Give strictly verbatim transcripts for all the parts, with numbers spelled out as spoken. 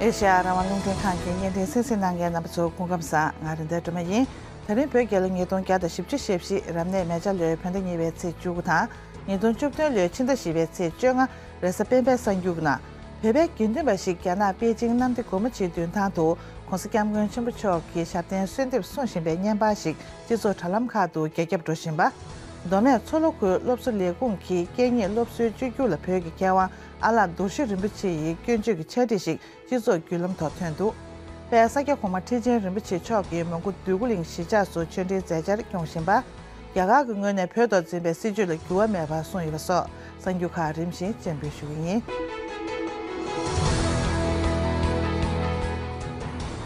ཨེ་ཤེ་ཡ་རང་དབང་རླུང་འཕྲིན་ཁང་གི་བརྙན་འཕྲིན་གསན་གཟིགས་གནང་མཁན་རྣམ་པ་ཚོ་སྐུ་ཁམས་བཟང་། ང་རེད་འདོད་སྒྲོལ་མ་ཡིན། ད་རིང་བོད་རྒྱལ་ལོ་ཉིས་སྟོང་བརྒྱ་དང་བཞི་བཅུ་ཞེ་བཞི་རབ་གནས་མེ་བྱ་ལོའི་བོད་ཟླ་གཉིས་པའི་ཚེས་བཅུ་དགུ་དང་། ཉིས་སྟོང་བཅུ་བདུན་ལོའི་ཕྱི་ཟླ་བཞི་པའི་ཚེས་བཅོ་ལྔ་རེས་གཟའ་སྤེན་པའི་གསར་འགྱུར་ནང་། བོད་པའི་དགེ་འདུན་པ་ཞིག་རྒྱ་ནག་པེ་ཅིང་གནམ་བདེ་སྒོ་མོ་ཆེའི་མདུན་ཐང་དུ་༸གོང་ས་༸སྐྱབས་མགོན་ཆེན་པོ་མཆོག་གི་ཞབས་བརྟན་གསོལ་འདེབས་གསུང་བཞིན་པའི་བརྙན་པར་ཞིག་སྤྱི་ཚོགས་དྲ་ལམ་ཁག་ཏུ་རྒྱ་ཁྱབ་འགྲོ་བཞིན་པ། མདོ་སྨད་མཚོ་ལྷོ་ཁུལ་སློབ་གསོ་ལས་ཁུངས་ཀྱིས་སྐད་གཉིས་སློབ་གསོའི་བཅོས་བསྒྱུར་ལ་བོད་ཀྱི་མཁས་དབང་ཨ་ལགས་རྡོ་རྗེ་རིན་པོ་ཆེ་ཡི་སྐྱོན་བརྗོད་ཀྱི་ཕྱག་བྲིས་ཤིག་སྤྱི་ཚོགས་བརྒྱུད་ལམ་ཐོག་ཐོན་འདུག་དཔལ་ས་སྐྱ་གོང་མ་ཁྲི་ཆེན་རིན་པོ་ཆེ་མཆོག་གིས་མོན་གྷོ་འདོད་རྒུ་གླིང་གཞིས་ཆགས་སུ་ཆོས་འབྲེལ་མཛད་འཆར་སྐྱོང་བཞིན་པ། རྒྱ་གར་གྱི་ངོས་ནས་བོད་ཐོག་འཛིན་པའི་སྲིད་བྱུས་ལ་འགྱུར་བ་མེད་པ་གསུངས་ཡོད་པ་སོགས་གསར་འགྱུར་ཁག་རིམ་བཞིན་སྤྱན་འབུལ་ཞུ་གི་ཡིན།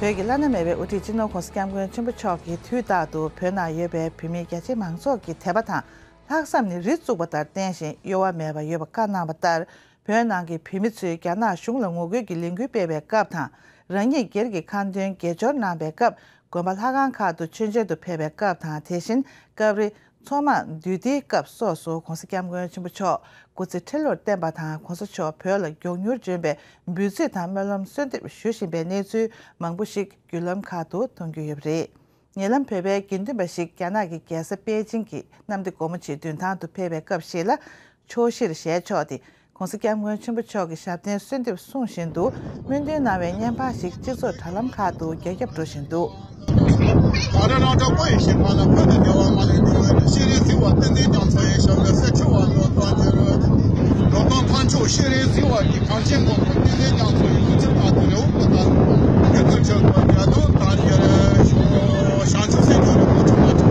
བོད་ཀྱི་བླ་ན་མེད་པའི་དབུ་ཁྲིད་སྤྱི་ནོར་༸གོང་ས་༸སྐྱབས་མགོན་ཆེན་པོ་མཆོག་གིས་དུས་རྟག་ཏུ་བོད་ནང་ཡོད་པའི་བོད་མི་རྒྱ་ཆེའི་མང་ཚོགས་ཀྱི་དད་པ་དང་ལྷག་བསམ་ནི་རི་བཙུགས་པ་ལྟར་བརྟན་ཞིང་གཡོ་བ་མེད་པ་ཡོད་པ་བཀའ་གནང་བ་ལྟར། བོད་ནང་གི་བོད་མི་ཚོས་རྒྱ་ནག་གཞུང་ལ་ངོ་རྒོལ་གྱི་ལས་འགུལ་སྤེལ་བའི་སྐབས་དང་། རང་ཉིད་སྒེར་གྱི་ཁ་འདོན་དགེ་སྦྱོར་གནང་བའི་སྐབས། དགོན་པ་ལྷ་ཁང་ཁག་ཏུ་མཆོད་མཇལ་དུ་ཕེབས་པའི་སྐབས་དང་། དེ་བཞིན་སྐབས་རེ་ཚོགས་མང་འདུས་སྡེའི་སྐབས་སོགས་སུ་༸གོང་ས་༸སྐྱབས་མགོན་ཆེན་པོ་མཆོག་སྐུ་ཚེ་ཁྲི་ལོར་བརྟན་པ་དང་༸གོང་ས་མཆོག་བོད་ལ་མགྱོགས་མྱུར་འབྱོན་པའི་འབོད་ཚིག་དང་སྨོན་ལམ་གསོལ་འདེབས་ཞུ་བཞིན་པའི་གནས་ཚུལ་མང་པོ་ཞིག་བརྒྱུད་ལམ་ཁག་ཏུ་མཐོང་རྒྱུ་ཡོད་པ་རེད། ཉེ་ལམ་བོད་པའི་དགེ་འདུན་པ་ཞིག་རྒྱ་ནག་གི་རྒྱལ་ས་པེ་ཅིང་གི་གནམ་བདེ་སྒོ་མོ་ཆེའི་མདུན་ཐང་དུ་ཕེབས་པའི་སྐབས་ཤིག་ལ། ཕྱོགས་བཞིར་ཞལ་ཕྱོགས་ཏེ་༸གོང་ས་༸སྐྱབས་མགོན་ཆེན་པོ་མཆོག་གི་ཞབས་བརྟན་གསོལ་འདེབས་གསུང་བཞིན་དུ་སྨོན་འདུན་གནང་བའི་བརྙན་པར་ཞིག་སྤྱི་ཚོགས་དྲ་ལམ་ཁག་ཏུ་རྒྱ་ཁྱབ་འགྲོ་བཞིན་འདུག་ད་རེས་རང་གྲོགས་པོ་ཡི་ཞིག་ཕ་ལ་ཕུལ་དུ་བདེ་བ་མ་ལུས་འགྲོ་བའི་ཤེས་རིག་ཟིལ་བ་ཏན་ཏན་ཀྱང་འཚོ་ཡི་ཞབས་ལ་སེར་ཆུ་བ་ལོ་ཐོ་འགྱུར། ལོ་ཐོ་མཐའ་མཇུག་ཤེས་རིག་ཟིལ་བ་གི་གངས་ཅན་མགོན་པོ་ཏན་ཏན་ཀྱང་འཚོ་ཡི་སྐུ་ཚེ་བར་དུ་ལེའུ་པོ་ལྟར་ཡུལ་དུ་ཆགས་པ་རྒྱ་དུ་དར་ཡར་ཤོག་ཞང་ཆུ་སེར་ཆུ་རི་མོ་ཆུ་མ་ཆུ་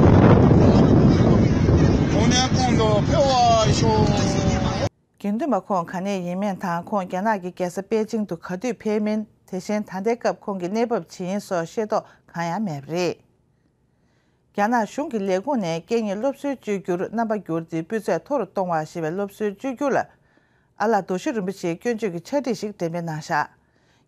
གོང་ནས་གོང་དུ་འཕེལ་བར་ཤོག་དགེ་འདུན་པ་ཁོང་ག་ནས་ཡིན་མིན་དང་ཁོང་རྒྱ་ནག་གི་རྒྱལ་ས་པེ་ཅིང་དུ་ག་དུས་ཕེབས་མིན། དེ་བཞིན་ད་ལྟའི་སྐབས་ཁོང་གི་གནས་བབ་ཇི་ཡིན་སོགས་ཤེས་རྟོགས་གང་ཡང་མེད་པ་རེད། རྒྱ་ནག་གཞུང་གི་ལས་ཁུངས་ནས་སྐད་གཉིས་སློབ་གསོའི་བཅོས་བསྒྱུར་རྣམ་པ་བསྒྱུར་ཏེ་སྤུས་ཚད་མཐོ་རུ་གཏོང་བ་ཞེས་པའི་སློབ་གསོའི་བཅོས་བསྒྱུར་ལ། ཨ་ལགས་རྡོ་རྗེ་རིན་པོ་ཆེའི་སྐྱོན་བརྗོད་ཀྱི་ཕྱག་བྲིས་ཤིག་འགྲེམས་སྤེལ་གནང་བཞག་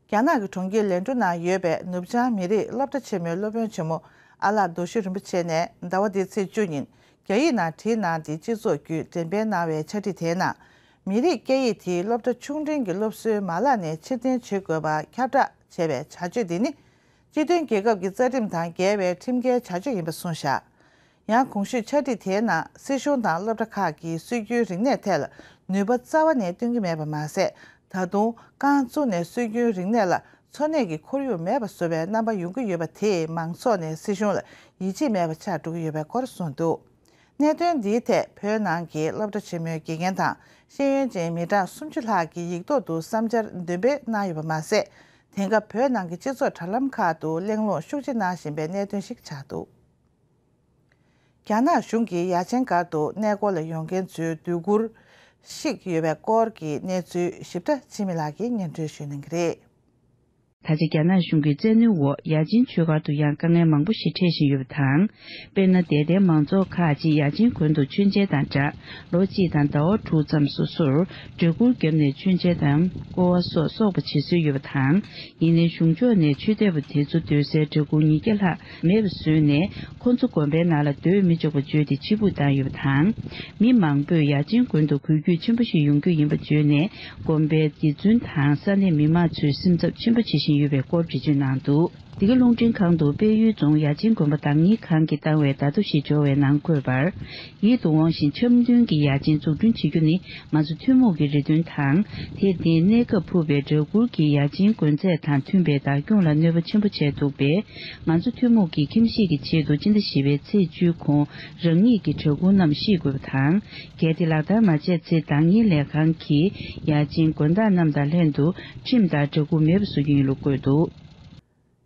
རྒྱ་ནག་གི་གྲོང་ཁྱེར་ལན་ཀྲུ་ནང་ཡོད་པའི་ནུབ་བྱང་མི་རིགས་སློབ་གྲྭ་ཆེན་མོའི་སློབ་དཔོན་ཆེན་མོ་ཨ་ལགས་རྡོ་རྗེ་རིན་པོ་ཆེ་ནས་ཟླ་བ་འདིའི་ཚེས་བཅུ་ཉིན་རྒྱ་ཡིག་ནང་བྲིས་གནང་སྟེ་སྤྱི་ཚོགས་བརྒྱུད་འགྲེམས་སྤེལ་གནང་བའི་ཕྱག་བྲིས་དེའི་ནང་། མི་རིགས་སྐད་ཡིག་དེའི་སློབ་གྲྭ་ཆུང་འབྲིང་གི་སློབ་གསོའི་མ་ལག་ནས་ཕྱིར་འཐེན་བྱེད་དགོས་པ་ཁྱབ་བསྒྲགས་བྱས་པའི་བྱ་སྤྱོད་འདི་ནི། སྤྱི་མཐུན་རྒྱལ་ཁབ་ཀྱི་རྩ་ཁྲིམས་དང་འགལ་བའི་ཁྲིམས་འགལ་བྱ་སྤྱོད་ཡིན་པ་གསུངས་བཞག་ཡང་གོང་ཞུས་ཕྱག་བྲིས་དེའི་ནང་སྲིད་གཞུང་དང་སློབ་གྲྭ་ཁག་གིས་སྲོལ་རྒྱུན་རིག་གནས་ཐད་ལ་ནུས་པ་རྩ་བ་ནས་བཏོན་གྱི་མེད་པ་མ་ཟད། ད་དུང་རྐང་བཙུགས་ནས་སྲོལ་རྒྱུན་རིག་གནས་ལ་འཚོ་གནས་ཀྱི་ཁོར་ཡུག་མེད་པ་བཟོ་བའི་རྣམ་པ་ཡོང་གི་ཡོད་པ་དེས་མང་ཚོགས་ནས་སྲིད་གཞུང་ལ་ཡིད་ཆེས་མེད་པ་ཆགས་འགྲོ་གི་ཡོད་པའི་སྐོར་གསུངས་འདུག་གནད་དོན་འདིའི་ཐད་བོད་ནང་གི་སློབ་གྲྭ་ཆེན་མོའི་དགེ་རྒན་དང་ཤེས་ཡོན་ཅན་མི་གྲངས་སུམ་ཅུ་ལྷག་གིས་ཡིག་ཐོག་ཏུ་བསམ་འཆར་འདོན་སྤེལ་གནང་ཡོད་པ་མ་ཟད། དེང་སྐབས་བོད་ནང་གི་སྤྱི་ཚོགས་དྲ་ལམ་ཁག་ཏུ་གླེང་སློང་ཤུགས་ཆེ་གནང་བཞིན་པའི་གནད་དོན་ཞིག་ཆགས་འདུག་རྒྱ་ནག་གཞུང་གིས་ཡ་ཆེན་སྒར་དུ་གནས་སྐོར་ལ་ཡོང་མཁན་ཚོའི་སྡོད་གུར་བཤིག་ཡོད་པའི་སྐོར་གྱི་གནས་ཚུལ་ཞིབ་ཕྲ་འཆི་མེད་ལགས་ཀྱིས་སྙན་སྒྲོན་ཞུ་གནང་གི་རེད། ད་ཆ་རྒྱ་ནག་གཞུང་གི་བཙན་གནོན་འོག་ཡ་ཆེན་ཆོས་སྒར་དུ་ཡང་དཀའ་ངལ་མང་པོ་ཞིག་འཕྲད་བཞིན་ཡོད་པ་དང་། དཔེར་ན། དད་ལྡན་མང་ཚོགས་ཁག་ཅིག་ཡ་ཆེན་དགོན་དུ་མཆོད་མཇལ་དང་སྦྲགས། ལོ་གཅིག་དང་ཟླ་བ་དྲུག་ཙམ་སོ་སོར་སྦྲ་གུར་བརྒྱབ་ནས་མཆོད་མཇལ་དང་སྐོར་བ་སོགས་གསོག་པ་བྱེད་སྲོལ་ཡོད་པ་དང་། ཡིན་ནའི་གཞུང་ཕྱོགས་ནས་ཆོས་དད་པ་དེ་ཚོ་སྡོད་སའི་སྦྲ་གུར་ཉིས་བརྒྱ་ལྷག་མེད་པ་བཟོས་ནས། ཁོ་ཚོ་དགོན་པའི་ནང་ལ་སྡོད་མི་ཆོག་པ་བརྗོད་དེ་ཕྱིར་འབུད་བཏང་ཡོད་པ་དང་། མི་མང་པོས་ཡ་ཆེན་དགོན་དུ་འགུལ་སྐྱོད་ཆེན་པོ་ཞིག་ཡོང་རྒྱུ་ཡིན་པ་བརྗོད་ནས། དགོན་པའི་རྗེ་བཙུན་དང་ས་གནས་མི་མང་ཚོའི་སེམས་འཚབ་ཆེན་པོ་བྱེད་བཞིན་ཡོད་པའི་སྐོར་འགྲེལ་བརྗོད་གནང་འདུག་འདི་ག་རླུང་འཕྲིན་ཁང་དུ་དཔལ་ཡུལ་རྫོང་ཡ་ཆེན་དགོན་པ་བདག་གཉེར་ཁང་གིས་བཏང་བའི་བརྡ་ཐོ་ཞིག་འབྱོར་བའི་ནང་འཁོད་པར། ཡིད་དུ་འོང་ཞིང་འཆམ་མཐུན་གྱི་ཡ་ཆེན་འཛུགས་སྐྲུན་བྱེད་རྒྱུ་ནི་ང་ཚོ་ཐུན་མོང་གི་རེ་འདུན་དང་། དེར་བརྟེན་གནས་སྐབས་ཕུབ་པའི་སྦྲ་གུར་གྱི་ཡ་ཆེན་དགོན་རྫས་དང་མཐུན་པའི་བདག་སྐྱོང་ལ་གནོད་པ་ཆེན་པོ་བྱས་འདུག་པས། ང་ཚོ་ཐུན་མོང་གི་ཁྱིམ་གཞིས་ཀྱི་ཆེད་དུ་སྤྱི་ཟླ་བཞི་པའི་ཚེས་བཅུའི་གོང་རང་ཉིད་ཀྱི་སྦྲ་གུར་རྣམས་བཤིག་དགོས་པ་དང་། གལ་ཏེ་ལག་བསྟར་མ་བྱས་ཚེ། བདག་གཉེར་ལས་ཁང་གིས་ཡ་ཆེན་དགོན་བདག་རྣམས་དང་ལྷན་དུ་ཁྲིམས་ལྟར་སྦྲ་གུར་མེད་པ་བཟོ་རྒྱུ་ཡིན་ལུགས་བཀོད་འདུག་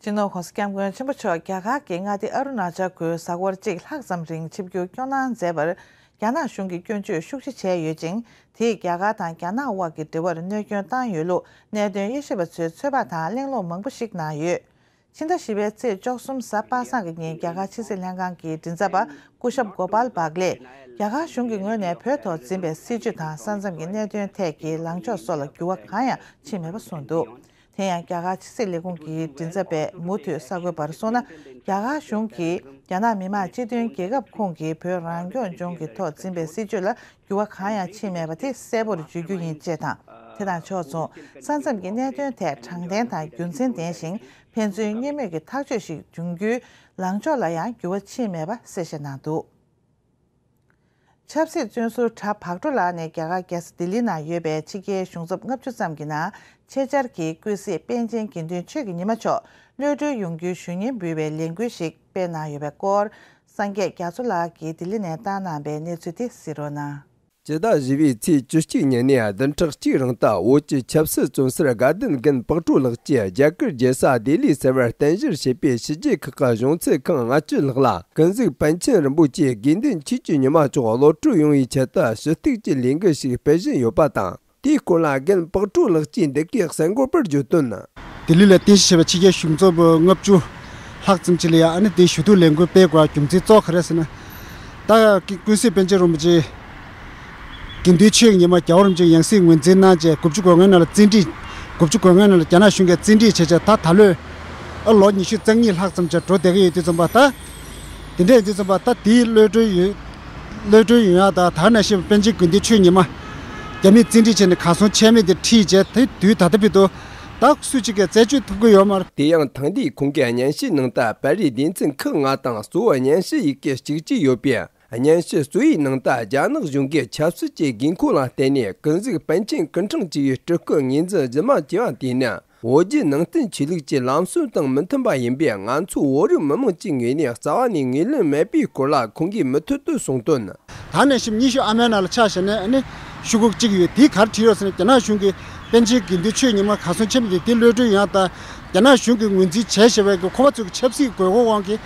སྤྱི་ནོར་༸གོང་ས་༸སྐྱབས་མགོན་ཆེན་པོ་མཆོག་རྒྱ་གར་གྱི་མངའ་སྡེ་ཨ་རུ་ན་ཅལ་ཁུལ་གཟའ་འཁོར་གཅིག་ལྷག་ཙམ་རིང་ཆིབས་བསྒྱུར་སྐྱོང་གནང་མཛད་པར། རྒྱ་ནག་གཞུང་གིས་སྐྱོན་བརྗོད་ཤུགས་ཆེ་བྱས་ཡོད་ཅིང་། དེས་རྒྱ་གར་དང་རྒྱ་ནག་དབར་གྱི་འབྲེལ་བར་གནོད་སྐྱོན་བཏང་ཡོད་ལུགས་གནད་དོན་དབྱེ་ཞིབ་པ་ཚོས་ཚོད་དཔག་དང་གླེང་སློང་མང་པོ་ཞིག་གནང་ཡོད། ཕྱི་ཟླ་བཞི་པའི་ཚེས་བཅུ་གསུམ་གཟའ་པ་སངས་ཀྱི་ཉིན་རྒྱ་གར་ཕྱི་སྲིད་ལྷན་ཁང་གི་མགྲིན་ཚབ་པ་སྐུ་ཞབས་གོ་པཱལ་བྷག་ལེས། རྒྱ་གར་གཞུང་གི་ངོས་ནས་བོད་ཐོག་འཛིན་པའི་སྲིད་བྱུས་དང་ས་མཚམས་ཀྱི་གནད་དོན་ཐད་ཀྱི་ལངས་ཕྱོགས་སོགས་ལ་འགྱུར་བ་གང་ཡང་ཕྱིན་མེད་པ་གསུངས་འདུག་དེ་ཡང་རྒྱ་གར་ཕྱི་སྲིད་ལས་ཁུངས་ཀྱི་མགྲིན་ཚབ་པས་མུ་མཐུད་གསར་འགོད་པར་གསུངས་ན། རྒྱ་གར་གཞུང་གིས་རྒྱ་ནག་མི་དམངས་སྤྱི་མཐུན་རྒྱལ་ཁབ་ཁོངས་ཀྱི་བོད་རང་སྐྱོང་ལྗོངས་ཀྱི་ཐོག་འཛིན་པའི་སྲིད་བྱུས་ལ་འགྱུར་བ་གང་ཡང་ཕྱིན་མེད་པ་དེ་གསལ་པོར་བརྗོད་རྒྱུ་ཡིན་ཅེས་དང་། དེ་དང་ཕྱོགས་མཚུངས། ས་མཚམས་ཀྱི་གནད་དོན་ཐད་དྲང་བདེན་དང་རྒྱུ་མཚན་ལྡན་ཞིང་ཕན་ཚུན་མཉེས་མོས་ཀྱི་ཐག་གཅོད་ཞིག་འབྱུང་རྒྱུའི་ལངས་ཕྱོགས་ལ་ཡང་འགྱུར་བ་ཕྱིན་མེད་པ་གསལ་བཤད་གནང་འདུག་ཆབ་སྲིད་བཙོན་ཟུར་གྲྭ་བག་གྲོ་ལགས་ནས་རྒྱ་གར་རྒྱལ་ས་ལྡི་ལི་ནང་ཡོད་པའི་ཕྱི་རྒྱལ་གཞུང་ཚབ་ལྔ་བཅུ་ཙམ་གྱི་ནང་ཆེད་བཅར་གྱིས་ཀུན་གཟིགས་པཎ་ཆེན་དགེ་འདུན་ཆོས་ཀྱི་ཉི་མ་མཆོག་གློད་གྲོལ་ཡོང་རྒྱུའི་ཞུ་སྙན་འབུལ་བའི་ལས་འགུལ་ཞིག་སྤེལ་གནང་ཡོད་པའི་སྐོར། སངས་རྒྱས་རྒྱ་མཚོ་ལགས་ཀྱིས་ལྡི་ལི་ནས་བཏང་གནང་བའི་གནས་ཚུལ་དེ་གཟིགས་རོགས་གནང་། སྤྱི་ཟླ་བཞི་པའི་ཚེས་བཅུ་གཅིག་ཉིན་ནས་བདུན་ཕྲག་གཅིག་རིང་དུ་བོད་ཀྱི་ཆབ་སྲིད་བཙོན་ཟུར་དགའ་ལྡན་རྒན་པགས་གྲོ་ལགས་ཀྱིས་རྒྱ་གར་རྒྱལ་ས་ལྡི་ལི་ཟེར་བར་རྟེན་གཞིར་བྱས་པའི་ཕྱི་རྒྱལ་ཁག་གི་གཞུང་ཚབ་ཁང་ལྔ་བཅུ་ལྷག་ལ་ཀུན་གཟིགས་པཎ་ཆེན་རིན་པོ་ཆེ་དགེ་འདུན་ཆོས་ཀྱི་ཉི་མ་མཆོག་གློད་གྲོལ་ཡོང་བའི་ཆེད་དུ་ཞུ་གཏུག་གི་ལས་འགུལ་ཞིག་སྤེལ་བཞིན་ཡོད་པ་དང་། དེའི་སྐོར་ལ་རྒན་པགས་གྲོ་ལགས་ཀྱིས་འདི་གའི་གསར་འགོད་པར་བརྗོད་དོན། ལྡི་ལི་ལ་རྟེན་གཞི་བྱས་པའི་ཕྱི་རྒྱལ་གཞུང་ཚབ་ལྔ་བཅུ་ལྷག་ཙམ་ཅིག་ལ་ཡང་ཨ་ནི་དེའི་ཞུ་གཏུག་ལས་འགུལ་སྤེལ་དགོས་རྒྱུ་མཚན་གཙོ་བོ་ག་རེ་ཟེར་ན། ད་ཀུན་གཟིགས་པཎ་ཆེན་རིན་པོ་ཆེ་དགེ་འདུན་ཆོས་ཀྱི་ཉི་མ་རྒྱལ་བ་རིན་པོ་ཆེའི་ཡང་སྲིད་ངོས་འཛིན་གནང་བྱས་དགུ་བཅུ་གོ་ལྔའི་ནང་ལ་བཙན་ཁྲིད། དགུ་བཅུ་གོ་ལྔའི་ནང་ལ་རྒྱ་ནག་གཞུང་གིས་བཙན་ཁྲིད་བྱས་བྱས་ད་ད་ལོ་ཨ་ལོ་ཉི་ཤུ་རྩ་གཉིས་ལྷག་ཙམ་ཅིག་འགྲོ་བསྡད་ཀྱི་ཡོད་དུས་ཙམ་པ་ད། དེ་འདྲ་ཡིན་དུས་ཙམ་པ་ད་དེའི་གློད་གྲོལ་ཡོད། གློད་གྲོལ་ཡོང་ཡག་དང་ད་ནང་བཞིན་པཎ་ཆེན་དགེ་འདུན་ཆོས་ཉི་མ་རྒྱ་མིས་བཙན་ཁྲིད་བྱས་ནས་གར་སོང་ཆད་མེད་དེ་ཁྲིད་བྱས་དེ་དུས་ད་ལྟ་བར་དུ་ད་སུ་གཅིག་གིས་རྩད་གཅོད་ཐུབ་ཀྱི་ཡོད་མ་རེད། དེ་ཡང་ཐེངས་འདིའི་ཁོང་གི་སྙན་ཞུའི་ནང་དུ་པར་རིས་སྡེ་ཚན་ཁག་ལྔ་དང་གཙོ་བོ་སྙན་ཞུ་ཡི་གེ་གཅིག་གཅིག་ཡོད་པས། སྙན་ཞུ་གཙོ་བོའི་ནང་དུ་རྒྱ་ནག་གཞུང་གིས་ཆབ་སྲིད་ཀྱི་དགོས་མཁོ་ལ་བརྟེན་ནས་ཀུན་གཟིགས་པཎ་ཆེན་སྐུ་ཕྲེང་བཅུ་བའི་སྤྲུལ་སྐུ་ངོས་འཛིན་རྒྱུ་མ་བྱས་པ་དེ་ནི། བོད་བརྒྱུད་ནང་བསྟན་ཆོས་ལུགས་ཀྱི་ལམ་སྲོལ་དང་མི་མཐུན་པ་ཡིན་པས། ང་ཚོ་བོད་རིགས་མི་མང་གཅིག་ངོས་ནས་རྩ་བ་ནས་ངོས་ལེན་མེད་པའི་སྐོར་ལ་ཁོང་གིས་མུ་མཐུད་དུ་གསུངས་དོན། ད་ནས་ཤིང་ཉི་ཤུ་ཨ་མའི་ནང་ལ་ཆ་བཞག་ནས་ཨ་ནི་ཤོག་གུ་གཅིག་ཡོད། དེ་ག་རེ་བྲིས་ཡོད་ཟེར་ན། རྒྱ་ནག་གཞུང་གིས་པཎ་ཆེན་དགེ་འདུན་ཆོས་ཉི་མ་གར་སོང་ཆད་མེད་དེ་དེ་གློད་གྲོལ་ཡོང་ཡག་དང་། རྒྱ་ནག་གཞུང་གིས་ངོས་འཛིན་བྱས་བཞག་པའི་གི་ཁོ་པ་ཚོའི་གི་ཆབ་སྲིད་དགོས་མཁོ་དབང་གིས་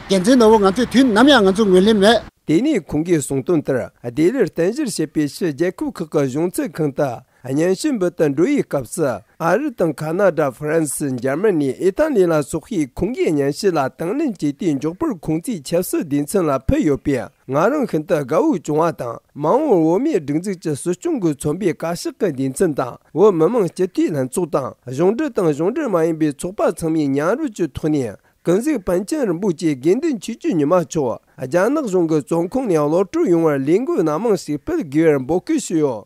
འགན་འཛིན་ནོར་བུ་ང་ཚོས་དུས་ནམ་ཡང་ང་ཚོ་ངོས་ལེན་མེད། དེ་ནས་ཁོང་གིས་གསུངས་དོན་ལྟར། ལྡི་ལིར་རྟེན་གཞིར་བྱས་པའི་ཕྱི་རྒྱལ་ཁབ་ཁག་གི་གཞུང་ཚབ་ཁང་དུ་སྙན་ཞུ་འབུལ་དུ་འགྲོ་བའི་སྐབས་སུ། ཨ་རི་དང་ཁ་ན་ཌ། ཧྥ་རན་སི། འཇར་མ་ནི། ཨི་ཏཱ་ལི་ལ་སོགས་པས་ཁོང་གི་སྙན་ཞུ་ལ་དང་ལེན་བྱས་ཏེ་མགྱོགས་པར་ཁོང་ཚོའི་ཆབ་སྲིད་སྡེ་ཚན་ལ་ཕུལ་ཡོད་པས། ང་རང་ཤིན་ཏུ་དགའ་བོ་བྱུང་བ་དང་། མ་འོངས་བོད་མིའི་སྒྲིག་འཛུགས་ཀྱི་སྲིད་སྐྱོང་གིས་མཚོན་པའི་བཀའ་ཤག་གི་སྡེ་ཚན་དང་། བོད་མི་མང་སྤྱི་འཐུས་ལྷན་ཚོགས་དང་། གཞུང་འབྲེལ་དང་གཞུང་འབྲེལ་མ་ཡིན་པའི་ཚོགས་པ་ཚང་མའི་མཉམ་རུབ་ཀྱི་ཐོག་ནས། ཀུན་གཟིགས་པཎ་ཆེན་རིན་པོ་ཆེ་དགེ་འདུན་ཆོས་ཀྱི་ཉི་མ་མཆོག་རྒྱ་ནག་གཞུང་གི་བཙོན་ཁང་ནས་གློད་གྲོལ་ཡོང་བར་ལས་འགུལ་སྣ་མང་ཞིག་སྤེལ་དགོས་པར་འབོད་སྐུལ་ཞུས་ཡོད།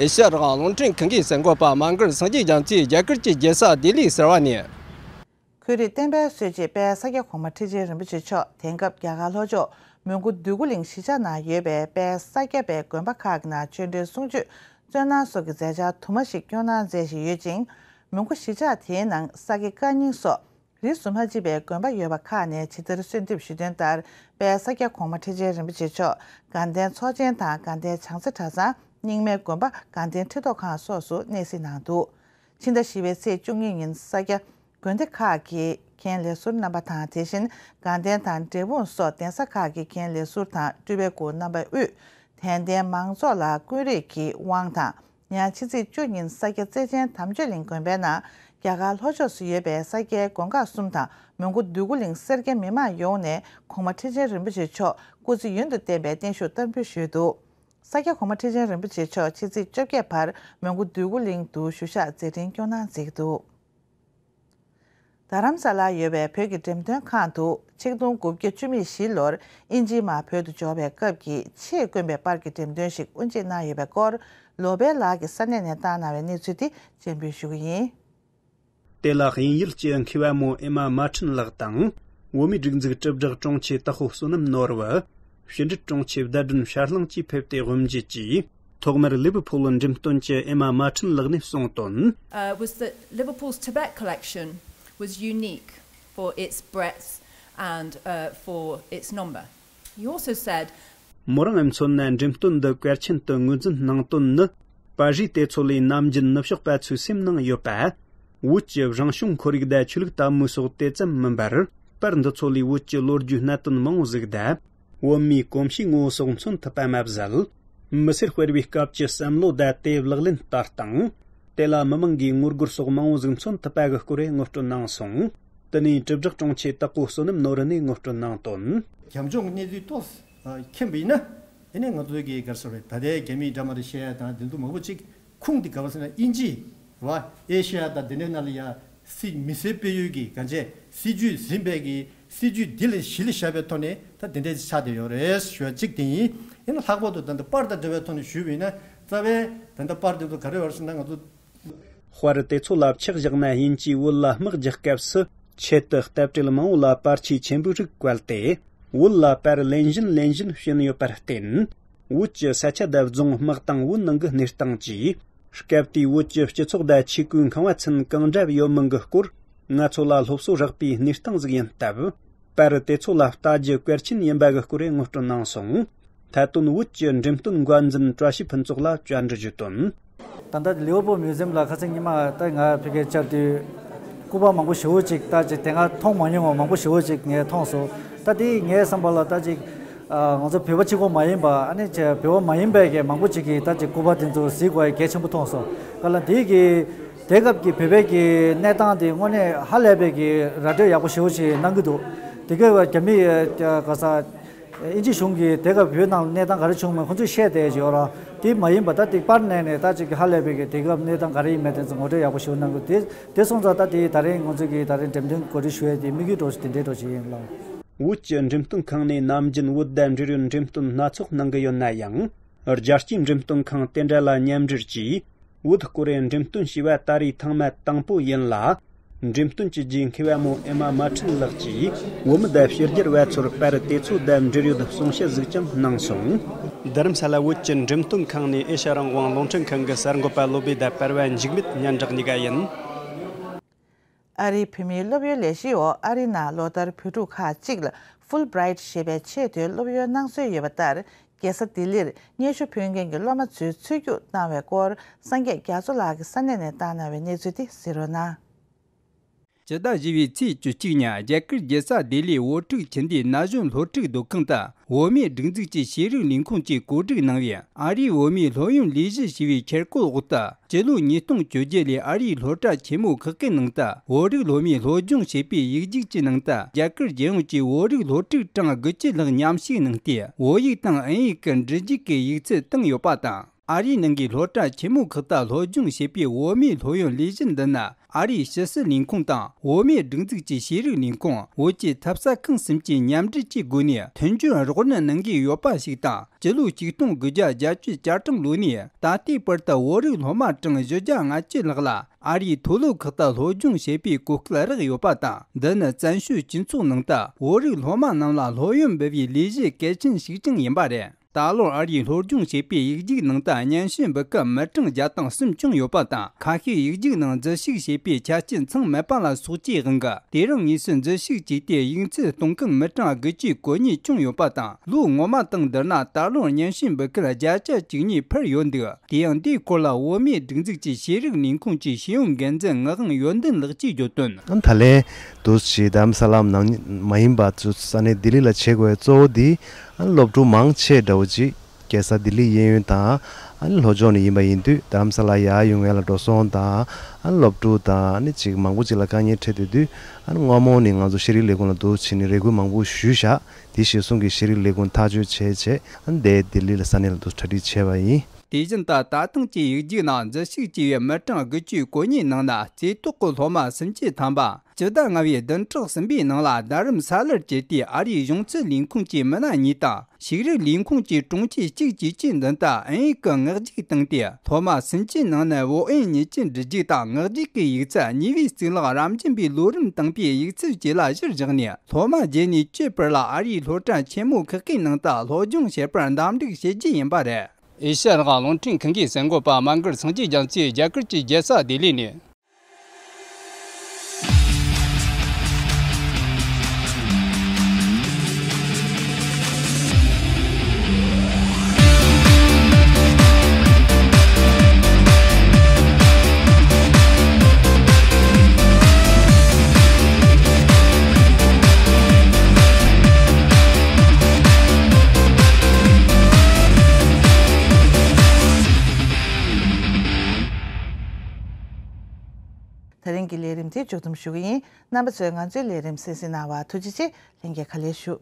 ཨེ་ཤ་ཡ་རང་དབང་རླུང་འཕྲིན་ཁང་གི་གསར་འགོད་པ་མ་མགར་སངས་རྒྱས་རྒྱ་མཚོས་རྒྱ་གར་གྱི་རྒྱལ་ས་ལྡི་ལི་ཟེར་བ་ནས། ཁོས་རིགས་བསྟན་པའི་སྲོལ་འབྱེད་དཔལ་ས་སྐྱ་གོང་མ་ཁྲི་ཆེན་རིན་པོ་ཆེ་མཆོག་དེང་སྐབས་རྒྱ་གར་ལྷོ་ཕྱོགས་མོན་གྷོ་འདོད་རྒུ་གླིང་གཞིས་ཆགས་ནང་ཡོད་པའི་དཔལ་ས་སྐྱ་པའི་དགོན་པ་ཁག་གི་ནང་ཆོས་འབྲེལ་གསུང་ཆོས་སྩོལ་གནང་སོགས་ཀྱི་མཛད་འཆར་དུ་མ་ཞིག་སྐྱོང་གནང་མཛད་བཞིན་ཡོད་ཅིང་། མོན་གྷོ་གཞིས་ཆགས་དེའི་ནང་ས་དགེ་བཀའ་རྙིང་སོགས། རིས་སུ་མ་མཆིས་པའི་དགོན་པ་ཡོད་པ་ཁག་ནས་ཇི་ལྟར་གསོལ་འདེབས་ཞུས་དོན་ལྟར། དཔལ་ས་སྐྱ་གོང་མ་ཁྲི་ཆེན་རིན་པོ་ཆེ་མཆོག་དགའ་ལྡན་ཚོགས་ཆེན་དང་དགའ་ལྡན་བྱང་རྩེ་གྲྭ་ཚང་། རྙིང་མའི་དགོན་པ་དགའ་ལྡན་ཁྲི་ཐོག་ཁང་སོགས་སུ་གནས་གཟིགས་གནང་འདུག་ཕྱི་ཟླ་བཞི་པའི་ཚེས་བཅུ་གཉིས་ཉིན་ས་སྐྱ་དགོན་སྡེ་ཁག་གི་མཁན་ལས་ཟུར་རྣམ་པ་དང་། དེ་བཞིན་དགའ་ལྡན་དང་འབྲས་སྤུངས་སོགས་གདན་ས་ཁག་གི་མཁན་ལས་ཟུར་དང་སྤྲུལ་པའི་སྐུ་རྣམ་པ་དབུས་དད་ལྡན་མང་ཚོགས་ལ་ཀུན་རིག་གི་དབང་དང་། ཡང་ཕྱི་ཚེས་བཅུ་ཉིན་ས་སྐྱ་རྩེ་ཆེན་དམ་ཆོས་གླིང་དགོན་པའི་ནང་རྒྱ་གར་ལྷོ་ཕྱོགས་སུ་ཡོད་པའི་ས་སྐྱའི་དགོན་ཁག་གསུམ་དང་མོན་གྷོ་འདོད་རྒུ་གླིང་སེར་སྐྱ་མི་མང་ཡོངས་ནས་གོང་མ་ཁྲི་ཆེན་རིན་པོ་ཆེ་མཆོག་སྐུ་ཚེ་ཡུན་དུ་བརྟན་པའི་བརྟན་བཞུགས་བསྟར་འབུལ་ཞུས་འདུག་ས་སྐྱ་གོང་མ་ཁྲི་ཆེན་རིན་པོ་ཆེ་མཆོག་ཕྱི་ཚེས་བཅོ་བརྒྱད་བར་མོན་གྷོ་འདོད་རྒུ་གླིང་དུ་བཞུགས་ཞག་མཛད་འཕྲིན་སྐྱོང་གནང་མཛད་ཀྱི་འདུག་རྡ་རམ་ས་ལར་ཡོད་པའི་བོད་ཀྱི་འགྲེམས་སྟོན་ཁང་དུ་ཆིག་སྟོང་དགུ་བརྒྱ་བཅུ་མེད་བཞི་ལོར་དབྱིན་ཇིའི་དམག་བོད་དུ་འབྱོར་བའི་སྐབས་ཀྱི་ཆེས་དཀོན་པའི་པར་གྱི་འགྲེམས་སྟོན་ཞིག་དབུ་འབྱེད་གནང་ཡོད་པའི་སྐོར། ལོ་པཎ་ལགས་ཀྱིས་ས་གནས་ནས་བཏང་གནང་བའི་གནས་ཚུལ་དེ་སྤྱན་འབུལ་ཞུ་གི་ཡིན། དེ་ལ་དབྱིན་ཡུལ་གྱི་མཁས་པ་མོ་ཨེ་མ་མ་ཁྲིན་ལགས་དང་། བོད་མིའི་སྒྲིག་འཛུགས་དྲིལ་བསྒྲགས་དྲུང་ཆེ་དྭགས་པོ་བསོད་ནམས་ནོར་བུ། ཕྱི་འབྲེལ་དྲུང་ཆེ་བརྡ་སྒྲོན་ཤར་གླིང་བཅས་ཕེབས་ཏེ་དབུ་འབྱེད་ཀྱིས། ཐོག་མར་ལི་ཝར་ཕུལ་འགྲེམས་སྟོན་གྱི་ཨེ་མ་མ་ཁྲིན་ལགས་ནས་གསུངས་དོན། Uh, was that Liverpool's Tibet collection was unique for its breadth and, uh, for its number. He also said, མོ་རང་ངམ་མཚོན་ན་འགྲེམས་སྟོན་འདི་གལ་ཆེན་དུ་ངོས་འཛིན་གནང་དོན་ནི། པར་རིས་དེ་ཚོ་ལས་ནམ་རྒྱུན་ནུབ་ཕྱོགས་པ་ཚོའི་སེམས་ནང་ཡོད་པ། བོད་ཀྱི་རང་བྱུང་ཁོར་ཡུག་དང་ཆོས་ལུགས་དད་མོས་སོགས་དེ་ཙམ་མིན་པར། པར་འདི་ཚོ་ལས་བོད་ཀྱི་ལོ་རྒྱུས་གནད་དོན་མང་བོ་ཟིག་དང་། བོད་མིའི་གོམས་གཤིས་ངོ་བོ་སོགས་མཚོན་ཐུབ་པ་མ་ཟད། མི་སེར་སྤེལ་བའི་སྐབས་ཀྱི་བསམ་བློ་དང་དེའི་ལག་ལེན་ལྟ་སྟངས། དེ་ལ་མི་མང་གིས་ངོ་རྒོལ་སོགས་མང་བོ་ཟིག་མཚོན་ཐུབ་པ་གི་སྐོར་ངོ་སྤྲོད་གནང་སོང་། དེ་ནས་དྲིལ་བསྒྲགས་དྲུང་ཆེ་དྭགས་པོ་བསོད་ནམས་ནོར་བུ་ནས་ངོ་སྤྲོད་གནང་དོན། རྒྱབ་ལྗོངས་གནས་ཚུལ་ཏོག་ཙམ་མཁྱེན་པ་ཡིན་ན། དེ་ནས་ང་ཚོའི་གི་ག་རེ་ཟེར་བས། ད་ལྟའི་རྒྱ་མིའི་འདྲ་མ་འདྲ་བཤད་ཡ་དང་དེ་ཚོ་མང་པོ་ཅིག་ཁུངས་དེ་ག་པར་ཟེར་ན་དབྱིན་ཇི་རེད་བ། ཨེ་ཤ་ཡ་དང་དེ་འདྲའི་ནང་ལ་ཡ་སྲིད་མི་སེར་སྤེལ་ཡུལ་གྱི་གང་བྱས་སྲིད་ཇུས་ཟིན་པའི་གི་སྲིད་ཇུས་འདི་ལ་གཞི་ལ་བཞག་པའི་ཐོག་ནས་ད་དེ་འདྲའི་ཆགས་བསྡད་ཡོད་རེད་ཞུ་བ་གཅིག་དེ་ཡིན། ཡིན་ན་ལྷག་པར་དུ་ད་ལྟ་པར་དང་འབྲེལ་བའི་ཐོག་ནས་ཞུས་པ་ཡིན་ན། རྩ་བའི་ད་ལྟ་པར་དེ་ཚོ་ག་རེ་ཡོད་ཟེར་ན། ང་ཚོ། དཔར་དེ་ཚོ་ལ་ཆག་བཞག་ན་དབྱིན་ཇིའི་བོད་ལ་དམག་རྒྱག་སྐབས་སུ་ཆེད་དུ་རྟ་དྲེལ་མང་བོ་ལ་པར་ཆས་ཆེན་པོའི་རིགས་བཀལ་ཏེ། བོད་ལ་པར་ལེན་བཞིན་ལེན་བཞིན་བྱིན་ཡོད་པར་བརྟེན། བོད་ཀྱི་ས་ཆ་དང་རྫོང་དམག་དང་བོད་ནང་གི་གནས་སྟངས་ཀྱིས། སྐབས་དེའི་བོད་ཀྱི་སྤྱི་ཚོགས་དང་ཆས་གོས་ཁང་བ་ཚུན་གང་འདྲ་ཡོད་མིན་གྱི་སྐོར། ང་ཚོ་ལ་སློབ་གསོ་རག་པའི་གནས་སྟངས་ཟིག་ཡིན་སྟབས། པར་དེ་ཚོ་ལ་ལྟ་རྒྱུ་གལ་ཆེན་ཡིན་པ་གི་སྐོར་ངོ་སྤྲོད་གནང་སོང་། མཐའ་དོན་བོད་ཀྱི་འགྲེམས་སྟོན་འགོ་འཛིན་བཀྲ་ཤིས་ཕུན་ཚོགས་ལ་བཅར་འདྲི་ཞུས་དོན། ད་ལྟ་ལི་ཝར་པུལ་མིའུ་ཛི་ཡམ་ལ་ཁ་སང་ཉི་མ་ད་ང་ཕ་གིར་བཅར་དུས། སྐུ་པར་མང་པོ་ཞེ་པོ་ཅིག་ད་ཅིག་དེ་སྔ་མཐོང་མ་མྱོང་བ་མང་པོ་ཞེ་པོ་ཅིག་ངས་མཐོང་སོང་། ད་དེ་ངའི་བསམ་པ་ལ་ད་ཅིག་ཨ། ང་ཚོ་བོད་པ་གཅིག་པོ་མ་ཡིན་པ། ཨ་ནི་ཅིག་བོད་པ་མ་ཡིན་པའི་གི་མང་པོ་ཅིག་གིས་ད་ཅིག་སྐུ་པར་དེ་ཚོ་གཟིགས་དགོས་ཡ་གལ་ཆེན་པོ་མཐོང་སོང་། ག་ལ་དེ་གི་དེ་སྐབས་ཀྱི་བོད་པའི་གི་གནས་སྟངས་དེ་དངོས་གནས་ཧ་ལས་པའི་གི་ར་སྤྲོད་ཡག་པོ་ཞེ་པོ་ཅིག་གནང་གི་འདུག་དེ་ག་རྒྱ་མི་ག་ས། དབྱིན་ཇི་གཞུང་གིས་དེ་སྐབས་བོད་ནང་གནས་སྟངས་ག་རེ་བྱུང་མིན་ཁོང་ཚོས་བཤད་བསྡད་ཡོད་ར། དེ་མ་ཡིན་པ་ད་དེ་པར་ནང་ནས་ད་ཅིག་ཧ་ལས་པའི་གི་དེ་སྐབས་གནས་སྟངས་ག་རེ་ཡིན་མིན་དེ་ཚོ་ངོ་སྤྲོད་ཡག་པོ་ཞིག་གནང་དགོས། དེ་དེ་སོང་ཙང་ད་དེ་ད་རིང་ང་ཚོ་གིས་ད་རིང་འགྲེམས་སྟོན་གོ་སྒྲིག་ཞུ་ཡས་དེ་དམིགས་ཡུལ་འདྲ་བོ་ཞིག་དེ་འདྲའི་འདྲ་བོ་ཞིག་ཡིན་ལགས། བོད་ཀྱི་འགྲེམས་སྟོན་ཁང་ནས་ནམ་རྒྱུན་བོད་དང་འབྲེལ་ཡོད་འགྲེམས་སྟོན་སྣ་ཚོགས་གནང་གི་ཡོད་ན་ཡང་། རྒྱལ་སྤྱིའི་འགྲེམས་སྟོན་ཁང་དེ་འདྲ་ལ་མཉམ་འབྲེལ་གྱིས། བོད་སྐོར་འགྲེམས་སྟོན་བྱས་པ་ད་རེས་ཐེངས་མ་དང་པོ་ཡིན་ལ། འགྲེམས་སྟོན་གྱི་རྗེས་མཁས་པ་མོ་ཨེ་མ་མ་ཁྲིན་ལགས་ཀྱིས་བོད་མི་དང་ཕྱི་རྒྱལ་བ་ཚོར་པར་དེ་ཚོ་དང་འབྲེལ་ཡོད་གསུང་བཤད་ཟིག་ཀྱང་གནང་སོང་། རྡ་རམ་ས་ལ་བོད་ཀྱི་འགྲེམས་སྟོན་ཁང་ནས་ཨེ་ཤ་རང་དབང་རླུང་འཕྲིན་ཁང་གི་གསར་འགོད་པ་བློ་བྷེ་དང་པར་བ་འཇིགས་མེད་སྙན་གྲགས་གཉིས་ཀ་ཡིན། ཨ་རིའི་བོད་མིའི་སློབ་ཡོན་ལས་གཞིའི་འོག་ཨ་རིའི་ནང་ལོ་ལྟར་བོད་ཕྲུག་ཁག་ཅིག་ལ་ཧྥུལ་བྷི་རའིཊ་ཞེས་པའི་ཆེས་མཐོའི་སློབ་ཡོན་གནང་སྲོལ་ཡོད་པ་ལྟར། རྒྱལ་ས་ལྡི་ལིར་སྙན་ཞུ་ཕུལ་མཁན་གྱི་སློབ་མ་ཚོའི་ཚུར་རྒྱུགས་གནང་བའི་སྐོར། སངས་རྒྱས་རྒྱ་མཚོ་ལགས་ཀྱིས་ས་གནས་ནས་བཏང་གནང་བའི་གནས་ཚུལ་དེ་གཟིགས་རོགས་གནང་། ཕྱི་ཟླ་བཞི་པའི་ཚེས་བཅུ་གཅིག་ཉིན་རྒྱ་གར་རྒྱལ་ས་ལྡི་ལིའི་བོད་ཕྲུག་ཁྱིམ་སྡེའི་ན་གཞོན་སློབ་ཕྲུག་སྡོད་ཁང་དུ། བོད་མིའི་སྒྲིག་འཛུགས་ཀྱི་ཤེས་རིག་ལས་ཁུངས་ཀྱིས་གོ་སྒྲིག་གནང་བའི་ཨ་རིའི་བོད་མིའི་སློབ་ཡོན་ལས་གཞི་ཞེས་པའི་ཁྱེར་བཀོད་འོག་ཏུ། སྤྱི་ལོ་ཉིས་སྟོང་བཅོ་བརྒྱད་ལོའི་ཨ་རིའི་སློབ་གྲྭ་ཆེན་མོ་ཁག་གི་ནང་དུ་བོད་རིགས་སློབ་མའི་སློབ་སྦྱོང་བྱེད་པའི་ཡིག་རྒྱུགས་ཀྱི་ནང་དུ། རྒྱ་གར་རྒྱལ་ཡོངས་ཀྱི་བོད་རིགས་སློབ་ཕྲུག་གྲངས་དགུ་བཅུ་ལྷག་མཉམ་ཞུགས་གནང་སྟེ། བོད་ཡིག་དང་དབྱིན་ཡིག་གི་འབྲི་རྒྱུགས་ཀྱི་ཡིག་ཚད་བཏང་ཡོད་པ་དང་། ཨ་རིའི་ནང་གི་སློབ་གྲྭ་ཆེན་མོ་ཁག་ཏུ་སློབ་སྦྱོང་བྱེད་པའི་བོད་མིའི་སློབ་ཡོན་ལས་གཞི་འདི་ནི། ཨ་རིའི་ཕྱི་སྲིད་ལས་ཁུངས་དང་བོད་མིའི་སྒྲིག་འཛུགས་ཀྱི་ཤེས་རིག་ལས་ཁུངས། བོད་ཀྱི་ཐབས་ཟད་ཁང་གསུམ་གྱིས་མཉམ་འབྲེལ་གྱི་སྒོ་ནས་མཐུན་སྦྱོར་རོགས་རམ་གནང་གི་ཡོད་པ་ཞིག་དང་། སྤྱི་ལོ་ཆིག་སྟོང་དགུ་བརྒྱ་བརྒྱད་ཅུ་གྱ་གྲངས་ལོ་ནས་ད་ལྟའི་བར་དུ་བོད་རིགས་སློབ་མ་གྲངས་བཞི་བརྒྱ་ལྔ་བཅུ་ལྷག་ལ་ཨ་རིའི་མཐོ་སློབ་ཁག་ཏུ་སློབ་སྦྱོང་བྱེད་པའི་གོ་སྐབས་རག་ཡོད་པ་དང་། འདི་ནི་བཙན་བྱོལ་སྤྱི་ཚོགས་ནང་དུ་བོད་རིགས་སློབ་མ་རྣམས་ལ་སློབ་ཡོན་འབུལ་བའི་ལས་གཞི་གལ་ཆེན་ཞིག་ཀྱང་ཡིན་པ་རེད། ད་ལོར་ཨ་རིའི་སློབ་སྦྱོང་བྱེད་པའི་ཡིག་རྒྱུགས་ནང་དུ་སྙན་ཞུ་འབུལ་མཁན་མི་གྲངས་བརྒྱ་དང་གསུམ་བྱུང་ཡོད་པ་དང་། ཁ་ཤས་ཡིག་རྒྱུགས་ནང་འཛུལ་ཞུགས་བྱེད་པའི་ཆ་རྐྱེན་ཚང་མེད་པ་ལ་སོགས་ཀྱི་དབང་གིས། དེ་རིང་དངོས་སུ་འཛུལ་ཞུགས་བྱས་ཏེ་ཡིག་ཚད་གཏོང་མཁན་མི་གྲངས་དགུ་བཅུ་གོ་གཉིས་བྱུང་ཡོད་པ་དང་། ལོ་སྔོན་མ་དང་བསྡུར་ན་ད་ལོར་སྙན་ཞུ་འབུལ་མཁན་བརྒྱ་ཆ་བཅུ་གཉིས་འཕར་ཡོད་འདུག་དེ་ཡང་འདིའི་སྐོར་ལ་བོད་མིའི་སྒྲིག་འཛུགས་ཀྱི་ཤེས་རིག་ལས་ཁུངས་ཀྱི་ཤེས་ཡོན་འགན་འཛིན་ངག་དབང་ཡོན་ཏན་ལགས་ཀྱིས་བརྗོད་དོན། ད་ལན་དུ་ཞིག་རྡ་རམ་ས་ལ་ནང་མ་ཡིན་པ་ཚོ་ས་གནས་ལྡི་ལི་ལ་བྱེད་དགོས་པའི་གཙོ་བོ་འདི་སློབ་ཕྲུག་མང་ཆེ་འདྲ་བོ་ཅིག་རྒྱལ་ས་ལྡི་ལི་གཡས་གཡོན་དང་། ཨ་ནི་ལྷོ་ཕྱོགས་ནས་ཡིན་པ་ཡིན་དུས་རྡ་རམ་ས་ལ་ཡར་ཡོང་ཡ་ལ་འགྲོ་སོང་དང་། ཨ་ནི་སློབ་ཕྲུག་དང་། ཨ་ནི་ཅིག་མང་པོ་ཅིག་ལ་དཀའ་ངལ་འཕྲད་བསྡད་དུས། ཨ་ནི་སྔ་མོ་ནས་ང་ཚོ་ཤེས་རིག་ལས་ཁུངས་ལ་འདུག་བྱས་ནས་རེ་སྐུལ་མང་པོ་ཞུས་བཞག་དེ་གཞིར་བཟུང་གིས་ཤེས་རིག་ལས་ཁུངས་ཐག་གཅོད་བྱས་བྱས། ཨ་ནི་དེ་ལྡི་ལི་ལ་ས་གནས་ལ་འདུག་གྲ་སྒྲིག་བྱས་པ་ཡིན། དེ་བཞིན་ད་ལྟ་ཐེངས་ཀྱི་ཡིག་རྒྱུགས་ནང་འཛུལ་ཞུགས་བྱས་པའི་མི་གྲངས་དགུ་བཅུ་གོ་གཉིས་ནང་ན་རྩེ་ཏོག་གི་སློབ་མ་སུམ་ཅུ་ཐམ་པ། སྤྱི་ཟླ་ལྔ་པའི་བདུན་ཕྲག་གསུམ་པའི་ནང་ལ་རྡ་རམ་ས་ལར་བཅད་དེ་ཨ་རིའི་གཞུང་ཚབ་ལས་ཁུངས་ཀྱི་མི་སྣ་གཉིས་དང་། ཤེས་རིག་ལས་ཁུངས་ཀྱི་དྲུང་ཆེ་གཅིག་བཅས་ཀྱིས་འདི་ལྟར་དབྱིན་ཡིག་གི་ངག་རྒྱུགས་བཏང་སྟེ། སློབ་མ་སུམ་ཅུའི་ནང་ནས་བོད་དབྱིན་གཉིས་ཀྱི་འབྲི་རྒྱུགས་དང་ངག་རྒྱུགས་ཀྱི་ཡིག་ཚད་གཉིས་པའི་གཙུག་ལག་རབ་འབྱམས་པའི་ལོ་རིམ་དང་པོའི་ཡིག་ཚད་བཅས་ལ་གཞིར་བཞག་ནས། སློབ་མ་བརྒྱད་ནས་བཅུའི་བར་ལ་ཨ་རིའི་སློབ་གྲྭ་ཆེན་མོ་ཁག་གི་ནང་དུ་སློབ་སྦྱོང་བྱེད་པར་འདེམས་སྒྲུག་བྱེད་རྒྱུ་ཡིན་པ་རེད། ཨེ་ཤ་ཡ་རང་དབང་རླུང་འཕྲིན་ཁང་གི་གསར་འགོད་པ་མ་གར་སངས་རྒྱས་རྒྱ་མཚོས་རྒྱ་གར་གྱི་རྒྱལ་ས་ལྡི་ལི་ནས། ད་རིང་གི་ལས་རིམ་དེ་མཇུག་བསྡོམས་ཞུ་གི་ཡིན། རྣམ་པ་ཚོས་ང་ཚོའི་ལས་རིམ་གསན་གཟིགས་གནང་བར་ཐུགས་རྗེ་ཆེ། ལྷན་རྒྱས་བཀའ་ལན་ཞུ།